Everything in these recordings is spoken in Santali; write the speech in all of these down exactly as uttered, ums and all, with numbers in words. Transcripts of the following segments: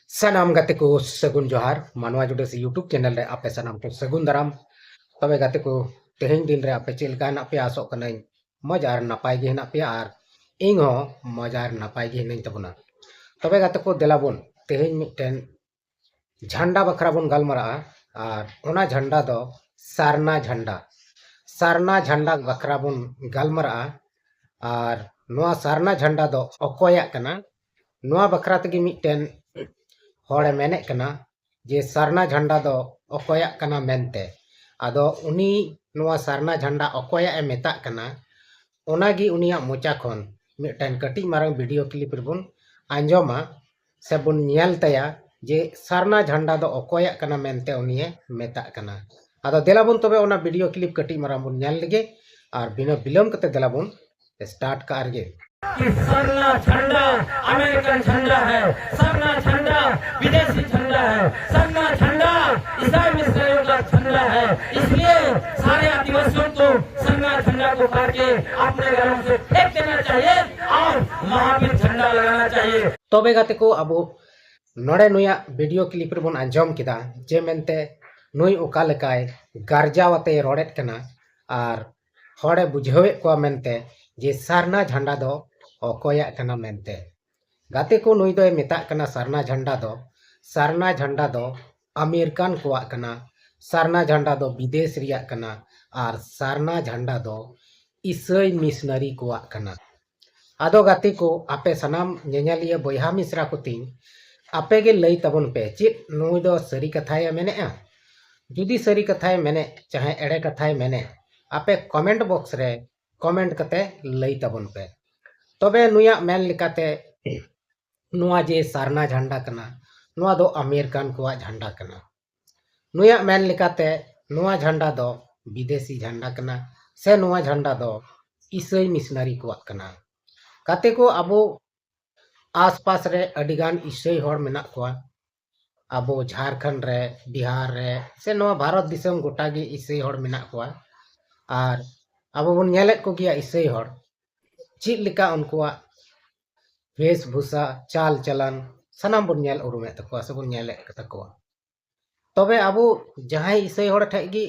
ᱥᱟᱱᱟᱢ ᱜᱟᱛᱮ ᱠᱚ ᱥᱟᱹᱜᱩᱱ ᱡᱚᱦᱟᱨ, ᱢᱟᱱᱣᱟ ᱡᱩᱰᱟᱹᱥᱤ YouTube ᱪᱮᱱᱮᱞ ᱨᱮ ᱟᱯᱮ ᱥᱟᱱᱟᱢ ᱠᱚ ᱥᱟᱹᱜᱩᱱ ᱫᱟᱨᱟᱢ᱾ ᱛᱚᱵᱮ ᱜᱟᱛᱮ ᱠᱚ, ᱛᱮᱦᱮᱧ ᱫᱤᱱ ᱨᱮ ᱟᱯᱮ ᱪᱮᱫ ᱞᱮᱠᱟ ᱦᱮᱱᱟᱜ ᱯᱮᱭᱟ? ᱟᱥᱚᱜ ᱠᱟᱹᱱᱟᱹᱧ ᱢᱚᱡᱽ ᱟᱨ ᱱᱟᱯᱟᱭ ᱜᱮ ᱦᱮᱱᱟᱜ ᱯᱮᱭᱟ ᱟᱨ ᱤᱧ ᱦᱚᱸ ᱢᱚᱡᱽ ᱟᱨ ᱱᱟᱯᱟᱭ ᱜᱮ ᱦᱮᱱᱟᱹᱧ ᱛᱟᱵᱚᱱᱟ᱾ ᱛᱚᱵᱮ ᱜᱟᱛᱮ ᱠᱚ, ᱫᱮᱞᱟ ᱵᱚᱱ ᱛᱮᱦᱮᱧ ᱢᱤᱫᱴᱮᱱ ᱡᱷᱟᱱᱰᱟ ᱵᱟᱠᱷᱨᱟ ᱵᱚᱱ ᱜᱟᱞᱢᱟᱨᱟᱜᱼᱟ, ᱟᱨ ᱚᱱᱟ ᱡᱷᱟᱱᱰᱟ ᱫᱚ ᱥᱟᱨᱱᱟ ᱡᱷᱟᱱᱰᱟ᱾ ᱥᱟᱨᱱᱟ ᱡᱷᱟᱱᱰᱟ ᱵᱟᱠᱷᱨᱟ ᱵᱚᱱ ᱜᱟᱞᱢᱟᱨᱟᱜᱼᱟ, ᱟᱨ ᱱᱚᱣᱟ ᱥᱟᱨᱱᱟ ᱡᱷᱟᱱᱰᱟ ᱫᱚ ᱚᱠᱚᱭᱟᱜ ᱠᱟᱱᱟ? ᱱᱚᱣᱟ ᱵᱟᱠᱷᱨᱟ ᱛᱮᱜᱮ ᱢᱤᱫᱴᱮᱱ ᱦᱚᱲᱮ ᱢᱮᱱᱮᱫ ᱠᱟᱱᱟ ᱡᱮ ᱥᱟᱨᱱᱟ ᱡᱷᱟᱱᱰᱟ ᱫᱚ ᱚᱠᱚᱭᱟᱜ ᱠᱟᱱᱟ ᱢᱮᱱᱛᱮ᱾ ᱟᱫᱚ ᱩᱱᱤ ᱱᱚᱣᱟ ᱥᱟᱨᱱᱟ ᱡᱷᱟᱱᱰᱟ ᱚᱠᱚᱭᱟᱜ ᱮ ᱢᱮᱛᱟᱜ ᱠᱟᱱᱟ, ᱚᱱᱟᱜᱮ ᱩᱱᱤᱭᱟᱜ ᱢᱚᱪᱟ ᱠᱷᱚᱱ ᱢᱤᱫᱴᱮᱱ ᱠᱟᱹᱴᱤᱡ ᱢᱟᱨᱟᱝ video clip ᱨᱮᱵᱚᱱ ᱟᱸᱡᱚᱢᱟ ᱥᱮ ᱵᱚᱱ ᱧᱮᱞ ᱛᱟᱭᱟ ᱡᱮ ᱥᱟᱨᱱᱟ ᱡᱷᱟᱱᱰᱟ ᱫᱚ ᱚᱠᱚᱭᱟᱜ ᱠᱟᱱᱟ ᱢᱮᱱᱛᱮ ᱩᱱᱤᱭᱮ ᱢᱮᱛᱟᱜ ᱠᱟᱱᱟ᱾ ᱟᱫᱚ ᱫᱮᱞᱟ ᱵᱚᱱ ᱛᱚᱵᱮ ᱚᱱᱟ video clip ᱠᱟᱹᱴᱤᱡ ᱢᱟᱨᱟᱝ ᱵᱚᱱ ᱧᱮᱞ ᱞᱮᱜᱮ, ᱟᱨ ᱵᱤᱱᱟᱹ ᱵᱤᱞᱚᱢ ᱠᱟᱛᱮ ᱫᱮᱞᱟ ᱵᱚᱱ start ᱠᱟᱜ ᱨᱮᱜᱮ᱾ कि सरना झंडा अमेरिकन झंडा है, सरना झंडा विदेशी झंडा है, सरना झंडा ईसाई मिशनरियों का झंडा है। इसलिए सारे आदिवासियों को सरना झंडा को उतार के अपने घरों से फेंक देना चाहिए और महावीर झंडा लगाना चाहिए। ᱛᱚᱵᱮ ᱜᱟᱛᱮ ᱠᱚ, ᱟᱵᱚ ᱱᱚᱰᱮ ᱱᱩᱭᱟᱜ video clip ᱨᱮᱵᱚᱱ ᱟᱸᱡᱚᱢ ᱠᱮᱫᱟ ᱡᱮ ᱢᱮᱱᱛᱮ ᱱᱩᱭ ᱚᱠᱟ ᱞᱮᱠᱟᱭ ᱜᱟᱨᱡᱟᱣ ᱟᱛᱮᱭ ᱨᱚᱲᱮᱫ ᱠᱟᱱᱟ ᱟᱨ ᱦᱚᱲᱮ ᱵᱩᱡᱷᱟᱹᱣᱮᱫ ᱠᱚᱣᱟ ᱢᱮᱱᱛᱮ ᱡᱮ ᱥᱟᱨᱱᱟ ᱡᱷᱟᱱᱰᱟ ᱫᱚ ᱚᱠᱚᱭᱟᱜ ᱠᱟᱱᱟ ᱢᱮᱱᱛᱮ᱾ ᱜᱟᱛᱮ ᱠᱚ, ᱱᱩᱭ ᱫᱚᱭ ᱢᱮᱛᱟᱜ ᱠᱟᱱᱟ ᱥᱟᱨᱱᱟ ᱡᱷᱟᱱᱰᱟ ᱫᱚ, ᱥᱟᱨᱱᱟ ᱡᱷᱟᱱᱰᱟ ᱫᱚ ᱟᱢᱮᱨᱤᱠᱟᱱ ᱠᱚᱣᱟᱜ ᱠᱟᱱᱟ, ᱥᱟᱨᱱᱟ ᱡᱷᱟᱱᱰᱟ ᱫᱚ ᱵᱤᱫᱮᱥ ᱨᱮᱭᱟᱜ ᱠᱟᱱᱟ, ᱟᱨ ᱥᱟᱨᱱᱟ ᱡᱷᱟᱱᱰᱟ ᱫᱚ ᱤᱥᱟᱹᱭ ᱢᱤᱥᱱᱟᱨᱤ ᱠᱚᱣᱟᱜ ᱠᱟᱱᱟ᱾ ᱟᱫᱚ ᱜᱟᱛᱮ ᱠᱚ, ᱟᱯᱮ ᱥᱟᱱᱟᱢ ᱧᱮᱧᱮᱞᱤᱭᱟᱹ ᱵᱚᱭᱦᱟ ᱢᱤᱥᱨᱟ ᱠᱚ ᱛᱤᱧ, ᱟᱯᱮ ᱜᱮ ᱞᱟᱹᱭ ᱛᱟᱵᱚᱱ ᱯᱮ, ᱪᱮᱫ ᱱᱩᱭ ᱫᱚ ᱥᱟᱹᱨᱤ ᱠᱟᱛᱷᱟᱭ ᱢᱮᱱᱮᱫᱼᱟ? ᱡᱩᱫᱤ ᱥᱟᱹᱨᱤ ᱠᱟᱛᱷᱟᱭ ᱢᱮᱱᱮᱫ ᱪᱟᱦᱮ ᱮᱲᱮ ᱠᱟᱛᱷᱟᱭ ᱢᱮᱱᱮᱫ, ᱟᱯᱮ comment box ᱨᱮ comment ᱠᱟᱛᱮ ᱞᱟᱹᱭ ᱛᱟᱵᱚᱱ ᱯᱮ᱾ ᱛᱚᱵᱮ ᱱᱩᱭᱟᱜ ᱢᱮᱱ ᱞᱮᱠᱟᱛᱮ ᱱᱚᱣᱟ ᱡᱮ ᱥᱟᱨᱱᱟ ᱡᱷᱟᱱᱰᱟ ᱠᱟᱱᱟ, ᱱᱚᱣᱟ ᱫᱚ ᱟᱢᱮᱨᱤᱠᱟᱱ ᱠᱚᱣᱟᱜ ᱡᱷᱟᱱᱰᱟ ᱠᱟᱱᱟ᱾ ᱱᱩᱭᱟᱜ ᱢᱮᱱ ᱞᱮᱠᱟᱛᱮ ᱱᱚᱣᱟ ᱡᱷᱟᱱᱰᱟ ᱫᱚ ᱵᱤᱫᱮᱥᱤ ᱡᱷᱟᱱᱰᱟ ᱠᱟᱱᱟ, ᱥᱮ ᱱᱚᱣᱟ ᱡᱷᱟᱱᱰᱟ ᱫᱚ ᱤᱥᱟᱹᱭ ᱢᱤᱥᱱᱟᱨᱤ ᱠᱚᱣᱟᱜ ᱠᱟᱱᱟ᱾ ᱜᱟᱛᱮ ᱠᱚ, ᱟᱵᱚ ᱟᱥᱯᱟᱥ ᱨᱮ ᱟᱹᱰᱤᱜᱟᱱ ᱤᱥᱟᱹᱭ ᱦᱚᱲ ᱢᱮᱱᱟᱜ ᱠᱚᱣᱟ᱾ ᱟᱵᱚ ᱡᱷᱟᱲᱠᱷᱚᱸᱰ ᱨᱮ, ᱵᱤᱦᱟᱨ ᱨᱮ, ᱥᱮ ᱱᱚᱣᱟ ᱵᱷᱟᱨᱚᱛ ᱫᱤᱥᱚᱢ ᱜᱚᱴᱟ ᱜᱮ ᱤᱥᱟᱹᱭ ᱦᱚᱲ ᱢᱮᱱᱟᱜ ᱠᱚᱣᱟ᱾ ᱟᱨ ᱟᱵᱚ ᱵᱚᱱ ᱧᱮᱞᱮᱫ ᱠᱚᱜᱮᱭᱟ ᱤᱥᱟᱹᱭ ᱦᱚᱲ ᱪᱮᱫ ᱞᱮᱠᱟ ᱩᱱᱠᱩᱣᱟᱜ ᱵᱷᱮᱥᱵᱷᱩᱥᱟ, ᱪᱟᱞ ᱪᱟᱞᱟᱱ, ᱥᱟᱱᱟᱢ ᱵᱚᱱ ᱧᱮᱞ ᱩᱨᱩᱢᱮᱫ ᱛᱟᱠᱚᱣᱟ ᱥᱮᱵᱚᱱ ᱧᱮᱞᱮᱫ ᱛᱟᱠᱚᱣᱟ᱾ ᱛᱚᱵᱮ ᱟᱵᱚ ᱡᱟᱦᱟᱸᱭ ᱤᱥᱟᱹᱭ ᱦᱚᱲ ᱴᱷᱮᱡ ᱜᱮ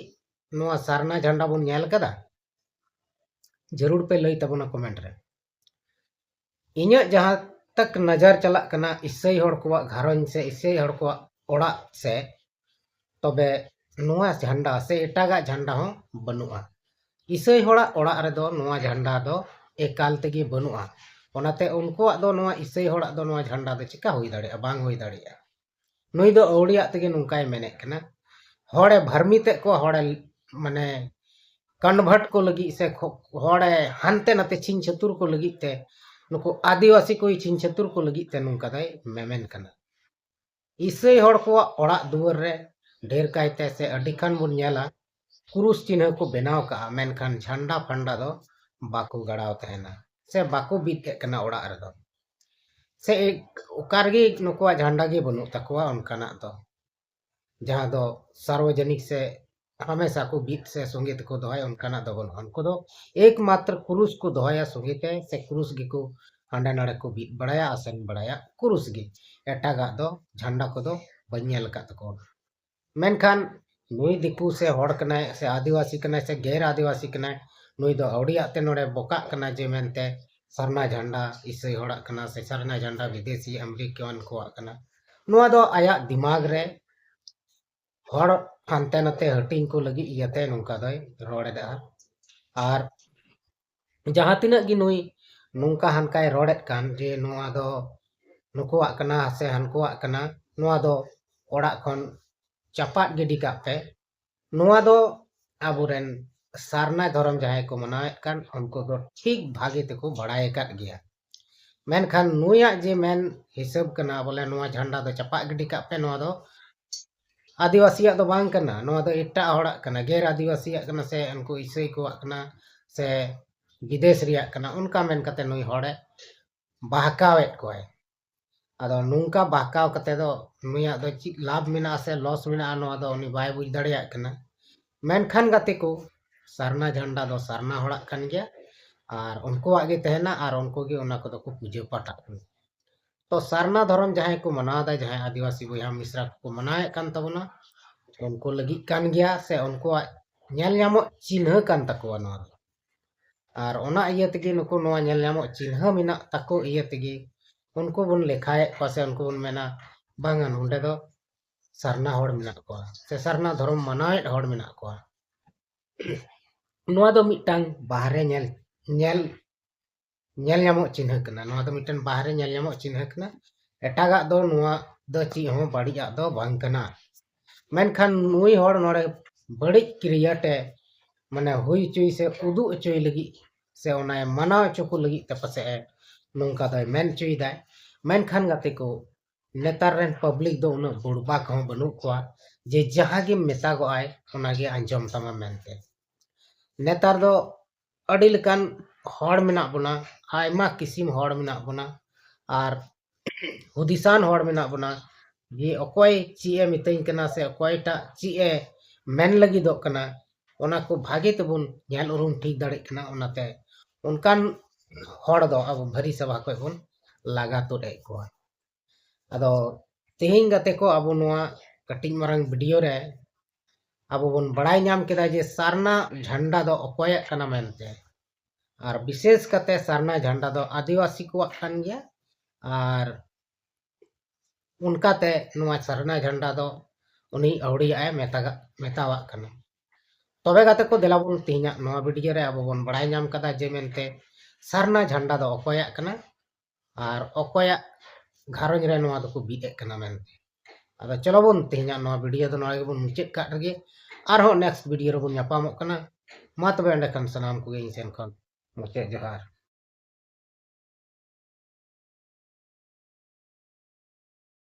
ᱱᱚᱣᱟ ᱥᱟᱨᱱᱟ ᱡᱷᱟᱱᱰᱟ ᱵᱚᱱ ᱧᱮᱞ ᱠᱟᱫᱟ, ᱡᱟᱹᱨᱩᱲ ᱯᱮ ᱞᱟᱹᱭ ᱛᱟᱵᱚᱱᱟ comment ᱨᱮ᱾ ᱤᱧᱟᱹᱜ ᱡᱟᱦᱟᱸ ᱛᱟᱠ ᱱᱟᱡᱟᱨ ᱪᱟᱞᱟᱜ ᱠᱟᱱᱟ ᱤᱥᱟᱹᱭ ᱦᱚᱲ ᱠᱚᱣᱟᱜ ᱜᱷᱟᱨᱚᱸᱡᱽ ᱥᱮ ᱤᱥᱟᱹᱭ ᱦᱚᱲ ᱠᱚᱣᱟᱜ ᱚᱲᱟᱜ ᱥᱮ, ᱛᱚᱵᱮ ᱱᱚᱣᱟ ᱡᱷᱟᱱᱰᱟ ᱥᱮ ᱮᱴᱟᱜᱟᱜ ᱡᱷᱟᱱᱰᱟ ᱦᱚᱸ ᱵᱟᱹᱱᱩᱜᱼᱟ᱾ ᱤᱥᱟᱹᱭ ᱦᱚᱲᱟᱜ ᱚᱲᱟᱜ ᱨᱮᱫᱚ ᱱᱚᱣᱟ ᱡᱷᱟᱱᱰᱟ ᱫᱚ ᱮᱠᱟᱞ ᱛᱮᱜᱮ ᱵᱟᱹᱱᱩᱜᱼᱟ᱾ ᱚᱱᱟᱛᱮ ᱩᱱᱠᱩᱣᱟᱜ ᱫᱚ, ᱱᱚᱣᱟ ᱤᱥᱟᱹᱭ ᱦᱚᱲᱟᱜ ᱫᱚ ᱱᱚᱣᱟ ᱡᱷᱟᱱᱰᱟ ᱫᱚ ᱪᱮᱠᱟ ᱦᱩᱭ ᱫᱟᱲᱮᱭᱟᱜᱼᱟ? ᱵᱟᱝ ᱦᱩᱭ ᱫᱟᱲᱮᱭᱟᱜᱼᱟ᱾ ᱱᱩᱭ ᱫᱚ ᱟᱹᱣᱲᱤᱭᱟᱜ ᱛᱮᱜᱮ ᱱᱚᱝᱠᱟᱭ ᱢᱮᱱᱮᱫ ᱠᱟᱱᱟ᱾ ᱦᱚᱲᱮ ᱵᱷᱟᱨᱢᱤ ᱛᱮᱫ ᱠᱚᱣᱟ, ᱦᱚᱲᱮ ᱢᱟᱱᱮ convert ᱠᱚ ᱞᱟᱹᱜᱤᱫ ᱥᱮ ᱠᱷᱚ-, ᱦᱚᱲᱮ ᱦᱟᱱᱛᱮ ᱱᱟᱛᱮ ᱪᱷᱤᱝ ᱪᱷᱟᱹᱛᱩᱨ ᱠᱚ ᱞᱟᱹᱜᱤᱫ ᱛᱮ, ᱱᱩᱠᱩ ᱟᱹᱫᱤᱵᱟᱹᱥᱤ ᱠᱚᱭ ᱪᱷᱤᱝ ᱪᱷᱟᱹᱛᱩᱨ ᱠᱚ ᱞᱟᱹᱜᱤᱫ ᱛᱮ ᱱᱚᱝᱠᱟ ᱫᱚᱭ ᱢᱮᱢᱮᱱ ᱠᱟᱱᱟ᱾ ᱤᱥᱟᱹᱭ ᱦᱚᱲ ᱠᱚᱣᱟᱜ ᱚᱲᱟᱜ ᱫᱩᱣᱟᱹᱨ ᱨᱮ ᱰᱷᱮᱨ ᱠᱟᱭᱛᱮ ᱥᱮ ᱟᱹᱰᱤ ᱠᱷᱟᱱ ᱵᱚᱱ ᱧᱮᱞᱟ ᱠᱩᱨᱩᱥ ᱪᱤᱱᱦᱟᱹ ᱠᱚ ᱵᱮᱱᱟᱣ ᱠᱟᱜᱼᱟ, ᱢᱮᱱᱠᱷᱟᱱ ᱡᱷᱟᱱᱰᱟ ᱯᱷᱟᱱᱰᱟ ᱫᱚ ᱵᱟᱠᱚ ᱜᱟᱲᱟᱣ ᱛᱟᱦᱮᱱᱟ ᱥᱮ ᱵᱟᱠᱚ ᱵᱤᱫ ᱮᱫ ᱠᱟᱱᱟ ᱚᱲᱟᱜ ᱨᱮᱫᱚ᱾ ᱥᱮ ᱮ-, ᱚᱠᱟ ᱨᱮᱜᱮ ᱱᱩᱠᱩᱣᱟᱜ ᱡᱷᱟᱱᱰᱟ ᱜᱮ ᱵᱟᱹᱱᱩᱜ ᱛᱟᱠᱚᱣᱟ ᱚᱱᱠᱟᱱᱟᱜ ᱫᱚ, ᱡᱟᱦᱟᱸ ᱫᱚ ᱥᱟᱨᱣᱚᱡᱚᱱᱤᱠ ᱥᱮ ᱦᱟᱢᱮᱥᱟ ᱠᱚ ᱵᱤᱫ ᱥᱮ ᱥᱚᱸᱜᱮ ᱛᱮᱠᱚ ᱫᱚᱦᱚᱭᱟ, ᱚᱱᱠᱟᱱᱟᱜ ᱫᱚ ᱵᱟᱹᱱᱩᱜᱼᱟ᱾ ᱩᱱᱠᱩ ᱫᱚ ᱮᱠᱢᱟᱛᱨᱚ ᱠᱩᱨᱩᱥ ᱠᱚ ᱫᱚᱦᱚᱭᱟ ᱥᱚᱸᱜᱮ ᱛᱮ, ᱥᱮ ᱠᱩᱨᱩᱥ ᱜᱮᱠᱚ ᱦᱟᱸᱰᱮ ᱱᱟᱰᱮ ᱠᱚ ᱵᱤᱫ ᱵᱟᱲᱟᱭᱟ, ᱟᱥᱮᱱ ᱵᱟᱲᱟᱭᱟ, ᱠᱩᱨᱩᱥ ᱜᱮ᱾ ᱮᱴᱟᱜᱟᱜ ᱫᱚ ᱡᱷᱟᱱᱰᱟ ᱠᱚᱫᱚ ᱵᱟᱹᱧ ᱧᱮᱞ ᱟᱠᱟᱫ ᱛᱟᱠᱚᱣᱟ᱾ ᱢᱮᱱᱠᱷᱟᱱ ᱱᱩᱭ ᱫᱤᱠᱩ ᱥᱮ ᱦᱚᱲ ᱠᱟᱱᱟᱭ ᱥᱮ ᱟᱹᱫᱤᱵᱟᱹᱥᱤ ᱠᱟᱱᱟᱭ ᱥᱮ ᱜᱮᱨ ᱟᱹᱫᱤᱵᱟᱹᱥᱤ ᱠᱟᱱᱟᱭ, ᱱᱩᱭ ᱫᱚ ᱟᱹᱣᱲᱤᱭᱟᱜ ᱛᱮ ᱱᱚᱰᱮ ᱵᱚᱠᱟᱜ ᱠᱟᱱᱟ ᱡᱮ ᱢᱮᱱᱛᱮ ᱥᱟᱨᱱᱟ ᱡᱷᱟᱱᱰᱟ ᱤᱥᱟᱹᱭ ᱦᱚᱲᱟᱜ ᱠᱟᱱᱟ ᱥᱮ ᱥᱟᱨᱱᱟ ᱡᱷᱟᱱᱰᱟ ᱵᱤᱫᱮᱥᱤ ᱟᱢᱮᱨᱤᱠᱟᱱ ᱠᱚᱣᱟᱜ ᱠᱟᱱᱟ᱾ ᱱᱚᱣᱟ ᱫᱚ ᱟᱭᱟᱜ ᱫᱤᱢᱟᱜᱽ ᱨᱮ ᱦᱚᱲ ᱦᱟᱱᱛᱮ ᱱᱟᱛᱮ ᱦᱟᱹᱴᱤᱧ ᱠᱚ ᱞᱟᱹᱜᱤᱫ ᱤᱭᱟᱹᱛᱮ ᱱᱚᱝᱠᱟ ᱫᱚᱭ ᱨᱚᱲ ᱮᱫᱟ᱾ ᱟᱨ ᱡᱟᱦᱟᱸ ᱛᱤᱱᱟᱹᱜ ᱜᱮ ᱱᱩᱭ ᱱᱚᱝᱠᱟ ᱦᱟᱱᱠᱟᱭ ᱨᱚᱲᱮᱫ ᱠᱟᱱ ᱡᱮ ᱱᱚᱣᱟ ᱫᱚ ᱱᱩᱠᱩᱣᱟᱜ ᱠᱟᱱᱟ ᱥᱮ ᱦᱟᱱᱠᱩᱣᱟᱜ ᱠᱟᱱᱟ, ᱱᱚᱣᱟ ᱫᱚ ᱚᱲᱟᱜ ᱠᱷᱚᱱ ᱪᱟᱯᱟᱫ ᱜᱤᱰᱤ ᱠᱟᱜ ᱯᱮ᱾ ᱱᱚᱣᱟ ᱫᱚ ᱟᱵᱚᱨᱮᱱ ᱥᱟᱨᱱᱟ ᱫᱷᱚᱨᱚᱢ ᱡᱟᱦᱟᱸᱭ ᱠᱚ ᱢᱟᱱᱟᱣᱮᱫ ᱠᱟᱱ, ᱩᱱᱠᱩ ᱫᱚ ᱴᱷᱤᱠ ᱵᱷᱟᱜᱮ ᱛᱮᱠᱚ ᱵᱟᱲᱟᱭ ᱟᱠᱟᱫ ᱜᱮᱭᱟ᱾ ᱢᱮᱱᱠᱷᱟᱱ ᱱᱩᱭᱟᱜ ᱡᱮ ᱢᱮᱱ ᱦᱤᱥᱟᱹᱵ ᱠᱟᱱᱟ, ᱵᱚᱞᱮ ᱱᱚᱣᱟ ᱡᱷᱟᱱᱰᱟ ᱫᱚ ᱪᱟᱯᱟᱫ ᱜᱤᱰᱤ ᱠᱟᱜ ᱯᱮ, ᱱᱚᱣᱟ ᱫᱚ ᱟᱹᱫᱤᱵᱟᱹᱥᱤᱭᱟᱜ ᱫᱚ ᱵᱟᱝ ᱠᱟᱱᱟ, ᱱᱚᱣᱟ ᱫᱚ ᱮᱴᱟᱜ ᱦᱚᱲᱟᱜ ᱠᱟᱱᱟ, ᱜᱮᱨ ᱟᱹᱫᱤᱵᱟᱹᱥᱤᱭᱟᱜ ᱠᱟᱱᱟ, ᱥᱮ ᱩᱱᱠᱩ ᱤᱥᱟᱹᱭ ᱠᱚᱣᱟᱜ ᱠᱟᱱᱟ, ᱥᱮ ᱵᱤᱫᱮᱥ ᱨᱮᱭᱟᱜ ᱠᱟᱱᱟ, ᱚᱱᱠᱟ ᱢᱮᱱ ᱠᱟᱛᱮ ᱱᱩᱭ ᱦᱚᱲᱮ ᱵᱟᱦᱠᱟᱣᱮᱫ ᱠᱚᱣᱟᱭ᱾ ᱟᱫᱚ ᱱᱚᱝᱠᱟ ᱵᱟᱦᱠᱟᱣ ᱠᱟᱛᱮ ᱫᱚ ᱱᱩᱭᱟᱜ ᱫᱚ ᱪᱮᱫ ᱞᱟᱵᱷ ᱢᱮᱱᱟᱜᱼᱟ ᱥᱮ ᱞᱚᱥ ᱢᱮᱱᱟᱜᱼᱟ, ᱱᱚᱣᱟ ᱫᱚ ᱩᱱᱤ ᱵᱟᱭ ᱵᱩᱡᱽ ᱫᱟᱲᱮᱭᱟᱜ ᱠᱟᱱᱟ᱾ ᱢᱮᱱᱠᱷᱟᱱ ᱜᱟᱛᱮ ᱠᱚ, ᱥᱟᱨᱱᱟ ᱡᱷᱟᱱᱰᱟ ᱫᱚ ᱥᱟᱨᱱᱟ ᱦᱚᱲᱟᱜ ᱠᱟᱱ ᱜᱮᱭᱟ ᱟᱨ ᱩᱱᱠᱩᱣᱟᱜ ᱜᱮ ᱛᱟᱦᱮᱱᱟ ᱟᱨ ᱩᱱᱠᱩ ᱜᱮ ᱚᱱᱟ ᱠᱚᱫᱚ ᱠᱚ ᱯᱩᱡᱟᱹ ᱯᱟᱴᱷᱟᱜ ᱠᱟᱱᱟ᱾ ᱛᱚ ᱥᱟᱨᱱᱟ ᱫᱷᱚᱨᱚᱢ ᱡᱟᱦᱟᱸᱭ ᱠᱚ ᱢᱟᱱᱟᱣ ᱮᱫᱟ, ᱡᱟᱦᱟᱸᱭ ᱟᱹᱫᱤᱵᱟᱹᱥᱤ ᱵᱚᱭᱦᱟ ᱢᱤᱥᱨᱟ ᱠᱚᱠᱚ ᱢᱟᱱᱟᱣᱮᱫ ᱠᱟᱱ ᱛᱟᱵᱚᱱᱟ, ᱩᱱᱠᱩ ᱞᱟᱹᱜᱤᱫ ᱠᱟᱱ ᱜᱮᱭᱟ, ᱥᱮ ᱩᱱᱠᱩᱣᱟᱜ ᱧᱮᱞ ᱧᱟᱢᱚᱜ ᱪᱤᱱᱦᱟᱹ ᱠᱟᱱ ᱛᱟᱠᱚᱣᱟ ᱱᱚᱣᱟ ᱫᱚ᱾ ᱟᱨ ᱚᱱᱟ ᱤᱭᱟᱹ ᱛᱮᱜᱮ ᱱᱩᱠᱩ ᱱᱚᱣᱟ ᱧᱮᱞ ᱧᱟᱢᱚᱜ ᱪᱤᱱᱦᱟᱹ ᱢᱮᱱᱟᱜ ᱛᱟᱠᱚ ᱤᱭᱟᱹ ᱛᱮᱜᱮ ᱩᱱᱠᱩ ᱵᱚᱱ ᱞᱮᱠᱷᱟᱭᱮᱫ ᱠᱚᱣᱟ, ᱥᱮ ᱩᱱᱠᱩ ᱵᱚᱱ ᱢᱮᱱᱟ, "ᱵᱟᱝᱟ, ᱱᱚᱸᱰᱮ ᱫᱚ ᱥᱟᱨᱱᱟ ᱦᱚᱲ ᱢᱮᱱᱟᱜ ᱠᱚᱣᱟ, ᱥᱮ ᱥᱟᱨᱱᱟ ᱫᱷᱚᱨᱚᱢ ᱢᱟᱱᱟᱣᱮᱫ ᱦᱚᱲ ᱢᱮᱱᱟᱜ ᱠᱚᱣᱟ᱾" ᱱᱚᱣᱟ ᱫᱚ ᱢᱤᱫᱴᱟᱝ ᱵᱟᱦᱨᱮ ᱧᱮᱞ, ᱧᱮᱞ, ᱧᱮᱞ ᱧᱟᱢᱚᱜ ᱪᱤᱱᱦᱟᱹ ᱠᱟᱱᱟ᱾ ᱱᱚᱣᱟ ᱫᱚ ᱢᱤᱫᱴᱟᱝ ᱵᱟᱦᱨᱮ ᱧᱮᱞ ᱧᱟᱢᱚᱜ ᱪᱤᱱᱦᱟᱹ ᱠᱟᱱᱟ᱾ ᱮᱴᱟᱜᱟᱜ ᱫᱚ, ᱱᱚᱣᱟ ᱫᱚ ᱪᱮᱫ ᱦᱚᱸ ᱵᱟᱹᱲᱤᱡᱟᱜ ᱫᱚ ᱵᱟᱝ ᱠᱟᱱᱟ᱾ ᱢᱮᱱᱠᱷᱟᱱ ᱱᱩᱭ ᱦᱚᱲ ᱱᱚᱰᱮ ᱵᱟᱹᱲᱤᱡ ᱠᱨᱤᱭᱟᱴ ᱮ ᱢᱟᱱᱮ ᱦᱩᱭ ᱦᱚᱪᱚᱭ ᱥᱮ ᱩᱫᱩᱜ ᱦᱚᱪᱚᱭ ᱞᱟᱹᱜᱤᱫ, ᱥᱮ ᱚᱱᱟᱭ ᱢᱟᱱᱟᱣ ᱦᱚᱪᱚ ᱠᱚ ᱞᱟᱹᱜᱤᱫ ᱛᱮ ᱯᱟᱥᱮᱡ ᱮ ᱱᱚᱝᱠᱟ ᱫᱚᱭ ᱢᱮᱱ ᱦᱚᱪᱚᱭᱮᱫᱟᱭ᱾ ᱢᱮᱱᱠᱷᱟᱱ ᱜᱟᱛᱮ ᱠᱚ, ᱱᱮᱛᱟᱨ ᱨᱮᱱ ᱯᱟᱵᱽᱞᱤᱠ ᱫᱚ ᱩᱱᱟᱹᱜ ᱵᱩᱲᱵᱟᱠ ᱦᱚᱸ ᱵᱟᱹᱱᱩᱜ ᱠᱚᱣᱟ ᱡᱮ ᱡᱟᱦᱟᱸ ᱜᱮᱢ ᱢᱮᱛᱟᱜᱚᱜᱼᱟᱭ ᱚᱱᱟᱜᱮ ᱟᱸᱡᱚᱢ ᱛᱟᱢᱟ ᱢᱮᱱᱛᱮ᱾ ᱱᱮᱛᱟᱨ ᱫᱚ ᱟᱹᱰᱤ ᱞᱮᱠᱟᱱ ᱦᱚᱲ ᱢᱮᱱᱟᱜ ᱵᱚᱱᱟ, ᱟᱭᱢᱟ ᱠᱤᱥᱤᱢ ᱦᱚᱲ ᱢᱮᱱᱟᱜ ᱵᱚᱱᱟ, ᱟᱨ ᱦᱩᱫᱤᱥᱟᱱ ᱦᱚᱲ ᱢᱮᱱᱟᱜ ᱵᱚᱱᱟ, ᱡᱮ ᱚᱠᱚᱭ ᱪᱮᱫ ᱮ ᱢᱤᱛᱟᱹᱧ ᱠᱟᱱᱟ ᱥᱮ ᱚᱠᱚᱭᱴᱟᱜ ᱪᱮᱫ ᱮ ᱢᱮᱱ ᱞᱟᱹᱜᱤᱫᱚᱜ ᱠᱟᱱᱟ, ᱚᱱᱟ ᱠᱚ ᱵᱷᱟᱜᱮ ᱛᱮᱵᱚᱱ ᱧᱮᱞ ᱩᱨᱩᱢ ᱴᱷᱤᱠ ᱫᱟᱲᱮᱭᱟᱜ ᱠᱟᱱᱟ᱾ ᱚᱱᱟᱛᱮ ᱚᱱᱠᱟᱱ ᱦᱚᱲ ᱫᱚ ᱟᱵᱚ ᱵᱷᱟᱹᱨᱤ ᱥᱟᱵᱷᱟ ᱠᱷᱚᱱ ᱵᱚᱱ ᱞᱟᱜᱟ ᱛᱩᱫ ᱮᱫ ᱠᱚᱣᱟ᱾ ᱟᱫᱚ ᱛᱮᱦᱮᱧ ᱜᱟᱛᱮ ᱠᱚ, ᱟᱵᱚ ᱱᱚᱣᱟ ᱠᱟᱹᱴᱤᱡ ᱢᱟᱨᱟᱝ ᱵᱷᱤᱰᱤᱭᱳ ᱨᱮ ᱟᱵᱚ ᱵᱚᱱ ᱵᱟᱲᱟᱭ ᱧᱟᱢ ᱠᱮᱫᱟ ᱡᱮ ᱥᱟᱨᱱᱟ ᱡᱷᱟᱱᱰᱟ ᱫᱚ ᱚᱠᱚᱭᱟᱜ ᱠᱟᱱᱟ ᱢᱮᱱᱛᱮ᱾ ᱟᱨ ᱵᱤᱥᱮᱥ ᱠᱟᱛᱮ ᱥᱟᱨᱱᱟ ᱡᱷᱟᱱᱰᱟ ᱫᱚ ᱟᱹᱫᱤᱵᱟᱹᱥᱤ ᱠᱚᱣᱟᱜ ᱠᱟᱱ ᱜᱮᱭᱟ᱾ ᱟᱨ ᱚᱱᱠᱟᱛᱮ ᱱᱚᱣᱟ ᱥᱟᱨᱱᱟ ᱡᱷᱟᱱᱰᱟ ᱫᱚ ᱩᱱᱤ ᱟᱹᱣᱲᱤᱭᱟᱜ ᱮ ᱢᱮᱛᱟᱜᱟᱜ, ᱢᱮᱛᱟᱣᱟᱜ ᱠᱟᱱᱟ᱾ ᱛᱚᱵᱮ ᱜᱟᱛᱮ ᱠᱚ, ᱫᱮᱞᱟ ᱵᱚᱱ ᱛᱮᱦᱮᱧᱟᱜ ᱱᱚᱣᱟ ᱵᱷᱤᱰᱤᱭᱳ ᱨᱮ ᱟᱵᱚ ᱵᱚᱱ ᱵᱟᱲᱟᱭ ᱧᱟᱢ ᱠᱟᱫᱟ ᱡᱮ ᱢᱮᱱᱛᱮ ᱥᱟᱨᱱᱟ ᱡᱷᱟᱱᱰᱟ ᱫᱚ ᱚᱠᱚᱭᱟᱜ ᱠᱟᱱᱟ ᱟᱨ ᱚᱠᱚᱭᱟᱜ ᱜᱷᱟᱨᱚᱸᱡᱽ ᱨᱮ ᱱᱚᱣᱟ ᱫᱚᱠᱚ ᱵᱤᱫ ᱮᱫ ᱠᱟᱱᱟ ᱢᱮᱱᱛᱮ᱾ ᱟᱫᱚ ᱪᱚᱞᱚ ᱵᱚᱱ ᱛᱮᱦᱮᱧᱟᱜ ᱱᱚᱣᱟ ᱵᱷᱤᱰᱤᱭᱳ ᱫᱚ ᱱᱚᱰᱮ ᱜᱮᱵᱚᱱ ᱢᱩᱪᱟᱹᱫ ᱠᱟᱜ ᱨᱮᱜᱮ᱾ ᱟᱨᱦᱚᱸ ᱱᱮᱠᱥᱴ ᱵᱷᱤᱰᱤᱭᱳ ᱨᱮᱵᱚᱱ ᱧᱟᱯᱟᱢᱚᱜ ᱠᱟᱱᱟ᱾ ᱢᱟ ᱛᱚᱵᱮ ᱮᱸᱰᱮᱠᱷᱟᱱ ᱥᱟᱱᱟᱢ ᱠᱚᱜᱮ ᱤᱧ ᱥᱮᱱ ᱠᱷᱚᱱ ᱢᱩᱪᱟᱹᱫ ᱡᱚᱦᱟᱨ᱾